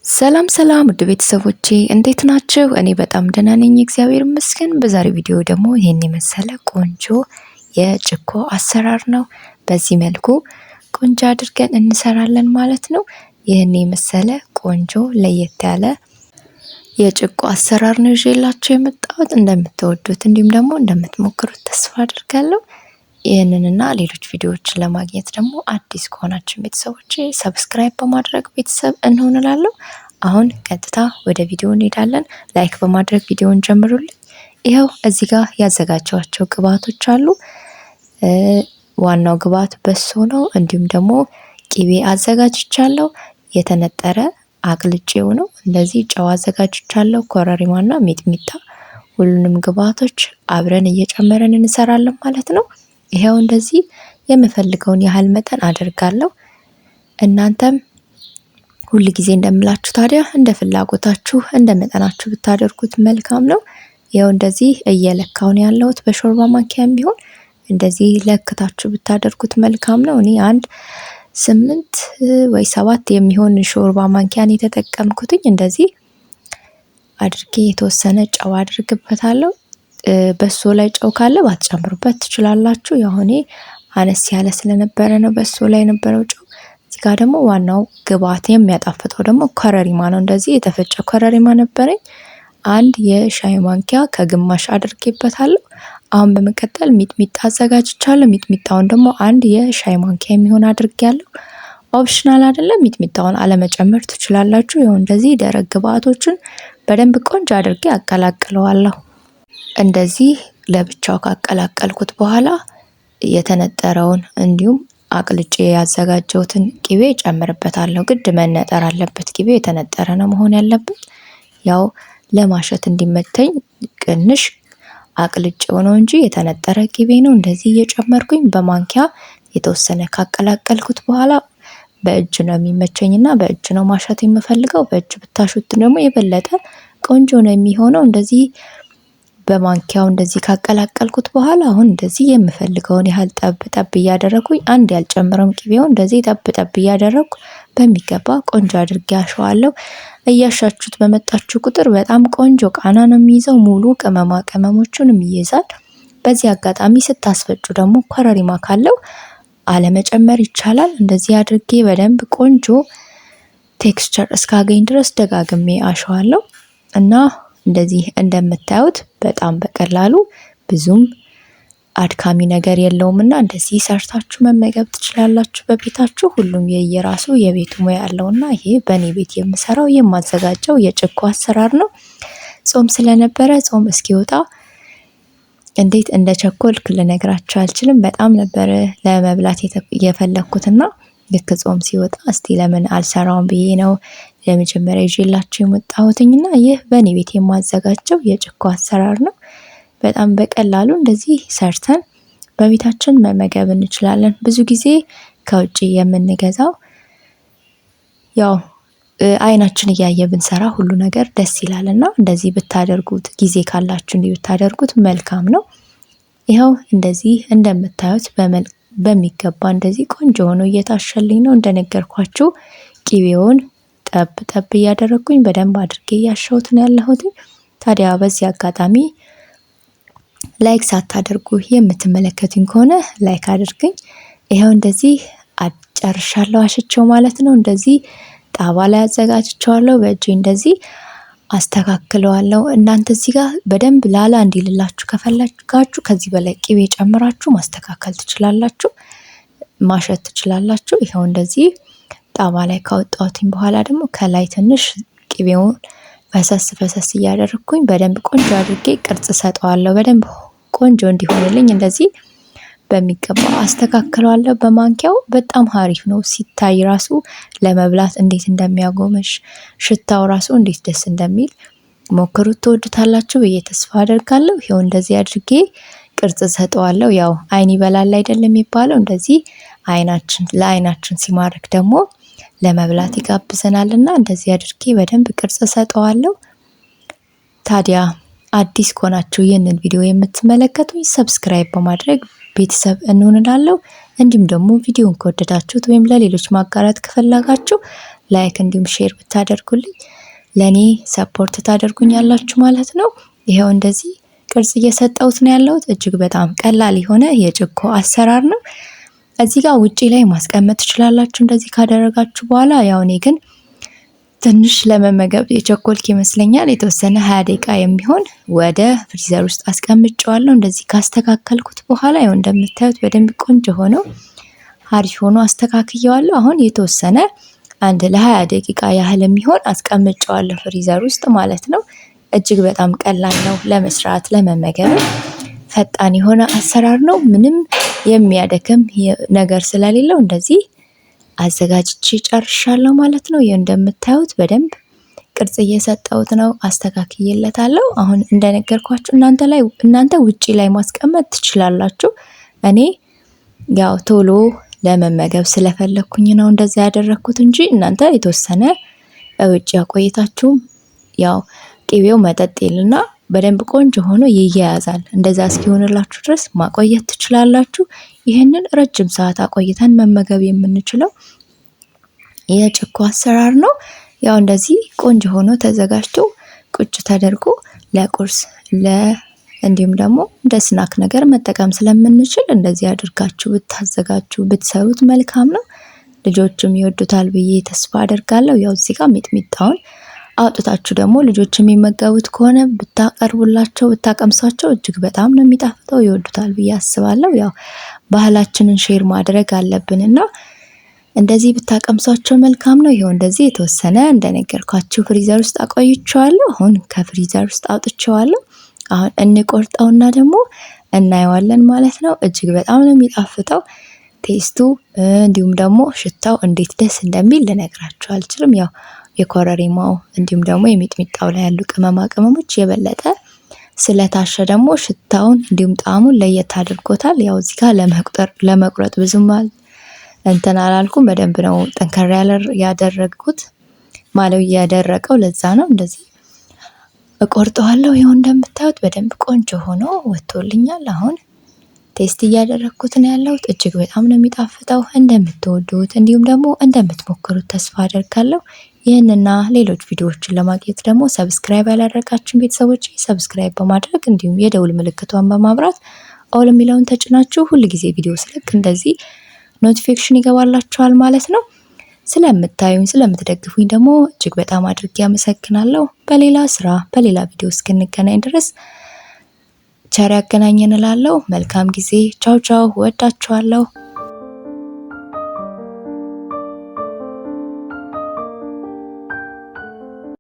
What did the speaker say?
ሰላም ሰላም ውድ ቤተሰቦቼ እንዴት ናችሁ? እኔ በጣም ደህና ነኝ፣ እግዚአብሔር ይመስገን። በዛሬው ቪዲዮ ደግሞ ይሄን የመሰለ ቆንጆ የጭኮ አሰራር ነው። በዚህ መልኩ ቆንጆ አድርገን እንሰራለን ማለት ነው። ይህን የመሰለ ቆንጆ ለየት ያለ የጭኮ አሰራር ነው ይዤላችሁ የመጣሁት። እንደምትወዱት እንዲሁም ደግሞ እንደምትሞክሩት ተስፋ አድርጋለሁ። ይህንንና ሌሎች ቪዲዮዎችን ለማግኘት ደግሞ አዲስ ከሆናችሁ ቤተሰቦቼ subscribe በማድረግ ቤተሰብ እንሆንላለሁ። አሁን ቀጥታ ወደ ቪዲዮ እንሄዳለን። like በማድረግ ቪዲዮውን ጀምሩልኝ። ይኸው እዚህ ጋር ያዘጋጀኋቸው ግብአቶች አሉ። ዋናው ግብአት በሶ ነው። እንዲሁም ደግሞ ቂቤ አዘጋጅቻለሁ። የተነጠረ አቅልጬው ነው። እንደዚህ ጨው አዘጋጅቻለሁ። ኮረሪማና ሚጥሚጣ፣ ሁሉንም ግብአቶች አብረን እየጨመረን እንሰራለን ማለት ነው። ይሄው እንደዚህ የምፈልገውን ያህል መጠን አደርጋለሁ። እናንተም ሁል ጊዜ እንደምላችሁ ታዲያ እንደ ፍላጎታችሁ እንደ መጠናችሁ ብታደርጉት መልካም ነው። ይኸው እንደዚህ እየለካው ነው ያለሁት፣ በሾርባ ማንኪያም ቢሆን እንደዚህ ለክታችሁ ብታደርጉት መልካም ነው። እኔ አንድ 8 ወይ 7 የሚሆን ሾርባ ማንኪያን የተጠቀምኩትኝ። እንደዚህ አድርጌ የተወሰነ ጨው አድርግበታለሁ። በሶ ላይ ጨው ካለ ባትጨምሩበት ትችላላችሁ። ያው እኔ አነስ ያለ ስለነበረ ነው በሶ ላይ የነበረው ጨው። እዚህ ጋር ደግሞ ዋናው ግብአት የሚያጣፍጠው ደግሞ ኮረሪማ ነው። እንደዚህ የተፈጨ ኮረሪማ ነበረኝ። አንድ የሻይ ማንኪያ ከግማሽ አድርጌበታለሁ። አሁን በመቀጠል ሚጥሚጣ አዘጋጅቻለሁ። ሚጥሚጣውን ደግሞ አንድ የሻይ ማንኪያ የሚሆን አድርጌያለሁ። optional አይደለም፣ ሚጥሚጣውን አለመጨመር ትችላላችሁ። ይኸው እንደዚህ ደረቅ ግብአቶችን በደንብ ቆንጆ አድርጌ አቀላቅለዋለሁ። እንደዚህ ለብቻው ካቀላቀልኩት በኋላ የተነጠረውን እንዲሁም አቅልጬ ያዘጋጀሁትን ቅቤ ጨምርበታለሁ። ግድ መነጠር አለበት። ቅቤ የተነጠረ ነው መሆን ያለበት። ያው ለማሸት እንዲመተኝ ቅንሽ አቅልጬው ነው እንጂ የተነጠረ ቅቤ ነው። እንደዚህ እየጨመርኩኝ በማንኪያ የተወሰነ ካቀላቀልኩት በኋላ በእጅ ነው የሚመቸኝና በእጅ ነው ማሸት የምፈልገው። በእጅ ብታሹት ደግሞ የበለጠ ቆንጆ ነው የሚሆነው። እንደዚህ በማንኪያው እንደዚህ ካቀላቀልኩት በኋላ አሁን እንደዚህ የምፈልገውን ያህል ጠብ ጠብ እያደረኩኝ፣ አንድ ያልጨምረውም ቅቤውን እንደዚህ ጠብ ጠብ እያደረኩ በሚገባ ቆንጆ አድርጌ አሸዋለሁ። እያሻችሁት በመጣችሁ ቁጥር በጣም ቆንጆ ቃና ነው የሚይዘው። ሙሉ ቅመማ ቅመሞቹንም ይይዛል። በዚህ አጋጣሚ ስታስፈጩ ደግሞ ኮረሪማ ካለው አለመጨመር ይቻላል። እንደዚህ አድርጌ በደንብ ቆንጆ texture እስካገኝ ድረስ ደጋግሜ አሸዋለሁ እና እንደዚህ እንደምታዩት በጣም በቀላሉ ብዙም አድካሚ ነገር የለውም እና እንደዚህ ሰርታችሁ መመገብ ትችላላችሁ በቤታችሁ። ሁሉም የየራሱ የቤቱ ሙያ አለውና ይሄ በእኔ ቤት የምሰራው የማዘጋጀው የጭኮ አሰራር ነው። ጾም ስለነበረ ጾም እስኪወጣ እንዴት እንደ ቸኮልክ ልነግራችሁ አልችልም። በጣም ነበረ ለመብላት የፈለኩትና ልክ ጾም ሲወጣ እስቲ ለምን አልሰራውም ብዬ ነው ለመጀመሪያ ይዤላችሁ የመጣሁትኝና ይህ በእኔ ቤት የማዘጋጀው የጭኮ አሰራር ነው። በጣም በቀላሉ እንደዚህ ሰርተን በቤታችን መመገብ እንችላለን። ብዙ ጊዜ ከውጭ የምንገዛው ያው አይናችን እያየ ብንሰራ ሁሉ ነገር ደስ ይላል እና እንደዚህ ብታደርጉት፣ ጊዜ ካላችሁ እንዲህ ብታደርጉት መልካም ነው። ይኸው እንደዚህ እንደምታዩት በሚገባ እንደዚህ ቆንጆ ሆኖ እየታሸልኝ ነው። እንደነገርኳችሁ ቂቤውን ጠብ ጠብ እያደረግኩኝ በደንብ አድርጌ እያሸሁት ነው ያለሁት። ታዲያ በዚህ አጋጣሚ like ሳታደርጉ የምትመለከቱኝ ከሆነ like አድርግኝ። ይኸው እንደዚህ ጨርሻለሁ አሽቸው ማለት ነው። እንደዚህ ጣባ ላይ አዘጋጅቸዋለሁ። በእጄ እንደዚህ አስተካክለዋለሁ። እናንተ እዚህ ጋር በደንብ ላላ እንዲልላችሁ ከፈለጋችሁ ከዚህ በላይ ቅቤ ጨምራችሁ ማስተካከል ትችላላችሁ፣ ማሸት ትችላላችሁ። ይኸው እንደዚህ ጣባ ላይ ካወጣሁትኝ በኋላ ደግሞ ከላይ ትንሽ ቅቤውን ፈሰስ ፈሰስ እያደረግኩኝ በደንብ ቆንጆ አድርጌ ቅርጽ ሰጠዋለሁ። በደንብ ቆንጆ እንዲሆንልኝ እንደዚህ በሚገባ አስተካክለዋለሁ በማንኪያው። በጣም ሀሪፍ ነው ሲታይ ራሱ ለመብላት እንዴት እንደሚያጎመሽ፣ ሽታው ራሱ እንዴት ደስ እንደሚል፣ ሞክሩት፣ ትወዱታላችሁ ብዬ ተስፋ አደርጋለሁ። ይኸው እንደዚህ አድርጌ ቅርጽ ሰጠዋለሁ። ያው አይን ይበላል አይደለም የሚባለው? እንደዚህ አይናችን ለአይናችን ሲማርክ ደግሞ ለመብላት ይጋብዘናልና እንደዚህ አድርጌ በደንብ ቅርጽ ሰጠዋለሁ። ታዲያ አዲስ ከሆናችሁ ይህንን ቪዲዮ የምትመለከቱኝ subscribe በማድረግ ቤተሰብ እንሆንላለሁ። እንዲሁም ደግሞ ቪዲዮን ከወደዳችሁት ወይም ለሌሎች ማጋራት ከፈለጋችሁ Like እንዲሁም share ብታደርጉልኝ ለኔ support ታደርጉኛላችሁ ማለት ነው። ይሄው እንደዚህ ቅርጽ እየሰጠሁት ነው ያለሁት። እጅግ በጣም ቀላል የሆነ የጭኮ አሰራር ነው። እዚህ ጋር ውጪ ላይ ማስቀመጥ ትችላላችሁ እንደዚህ ካደረጋችሁ በኋላ። ያው እኔ ግን ትንሽ ለመመገብ የቸኮልክ ይመስለኛል። የተወሰነ 20 ደቂቃ የሚሆን ወደ freezer ውስጥ አስቀምጨዋለሁ። እንደዚህ ካስተካከልኩት በኋላ ያው እንደምታዩት በደንብ ቆንጆ ሆኖ አሪፍ ሆኖ አስተካክየዋለሁ። አሁን የተወሰነ አንድ ለ20 ደቂቃ ያህል የሚሆን አስቀምጨዋለሁ freezer ውስጥ ማለት ነው። እጅግ በጣም ቀላል ነው ለመስራት ለመመገብ ፈጣን የሆነ አሰራር ነው። ምንም የሚያደክም ነገር ስለሌለው እንደዚህ አዘጋጅቼ ጨርሻለሁ ማለት ነው። ይሄ እንደምታዩት በደንብ ቅርጽ እየሰጠሁት ነው፣ አስተካክዬለታለሁ። አሁን እንደነገርኳችሁ እናንተ ውጪ ላይ ማስቀመጥ ትችላላችሁ። እኔ ያው ቶሎ ለመመገብ ስለፈለኩኝ ነው እንደዛ ያደረኩት እንጂ እናንተ የተወሰነ ውጪ አቆይታችሁ ያው ቅቤው መጠጥ ይልና በደንብ ቆንጆ ሆኖ ይያያዛል። እንደዛ እስኪሆንላችሁ ድረስ ማቆየት ትችላላችሁ። ይህንን ረጅም ሰዓት አቆይተን መመገብ የምንችለው የጭኮ አሰራር ነው። ያው እንደዚህ ቆንጆ ሆኖ ተዘጋጅቶ ቁጭ ተደርጎ ለቁርስ እንዲሁም ደግሞ እንደ snack ነገር መጠቀም ስለምንችል እንደዚህ አድርጋችሁ ብታዘጋጁ ብትሰሩት መልካም ነው። ልጆችም ይወዱታል ብዬ ተስፋ አደርጋለሁ። ያው እዚህ ጋር ሚጥሚጣውን አውጥታችሁ ደግሞ ልጆች የሚመገቡት ከሆነ ብታቀርቡላቸው ብታቀምሷቸው እጅግ በጣም ነው የሚጣፍጠው፣ ይወዱታል ብዬ አስባለሁ። ያው ባህላችንን share ማድረግ አለብንና እንደዚህ ብታቀምሷቸው መልካም ነው። ይኸው እንደዚህ የተወሰነ እንደነገርኳችሁ freezer ውስጥ አቆይቼዋለሁ። አሁን ከ freezer ውስጥ አውጥቼዋለሁ። አሁን እንቆርጠውና ደግሞ እናየዋለን ማለት ነው። እጅግ በጣም ነው የሚጣፍጠው taste ኡ፣ እንዲሁም ደግሞ ሽታው እንዴት ደስ እንደሚል ልነግራችሁ አልችልም። ያው የኮረሪማው እንዲሁም ደግሞ የሚጥሚጣው ላይ ያሉ ቅመማ ቅመሞች የበለጠ ስለታሸ ደግሞ ሽታውን እንዲሁም ጣዕሙን ለየት አድርጎታል። ያው እዚህ ጋር ለመቁረጥ ብዙም እንትን አላልኩም። በደንብ ነው ጠንከር ያደረግኩት ማለት እያደረቀው ለዛ ነው እንደዚህ እቆርጠዋለሁ። ይኸው እንደምታዩት በደንብ ቆንጆ ሆኖ ወጥቶልኛል። አሁን taste እያደረግኩት ነው ያለሁት። እጅግ በጣም ነው የሚጣፍጠው። እንደምትወዱት እንዲሁም ደግሞ እንደምትሞክሩት ተስፋ አደርጋለሁ። ይህንና ሌሎች ቪዲዮዎችን ለማግኘት ደግሞ subscribe ያላደረጋችሁን ቤተሰቦች subscribe በማድረግ እንዲሁም የደውል ምልክቷን በማብራት all የሚለውን ተጭናችሁ ሁል ጊዜ ቪዲዮ ስለቅ እንደዚህ notification ይገባላችኋል ማለት ነው። ስለምታዩኝ ስለምትደግፉኝ ደግሞ እጅግ በጣም አድርጌ አመሰግናለሁ። በሌላ ስራ በሌላ ቪዲዮ እስክንገናኝ ድረስ ቸር ያገናኘን እላለሁ። መልካም ጊዜ። ቻው ቻው። እወዳችኋለሁ።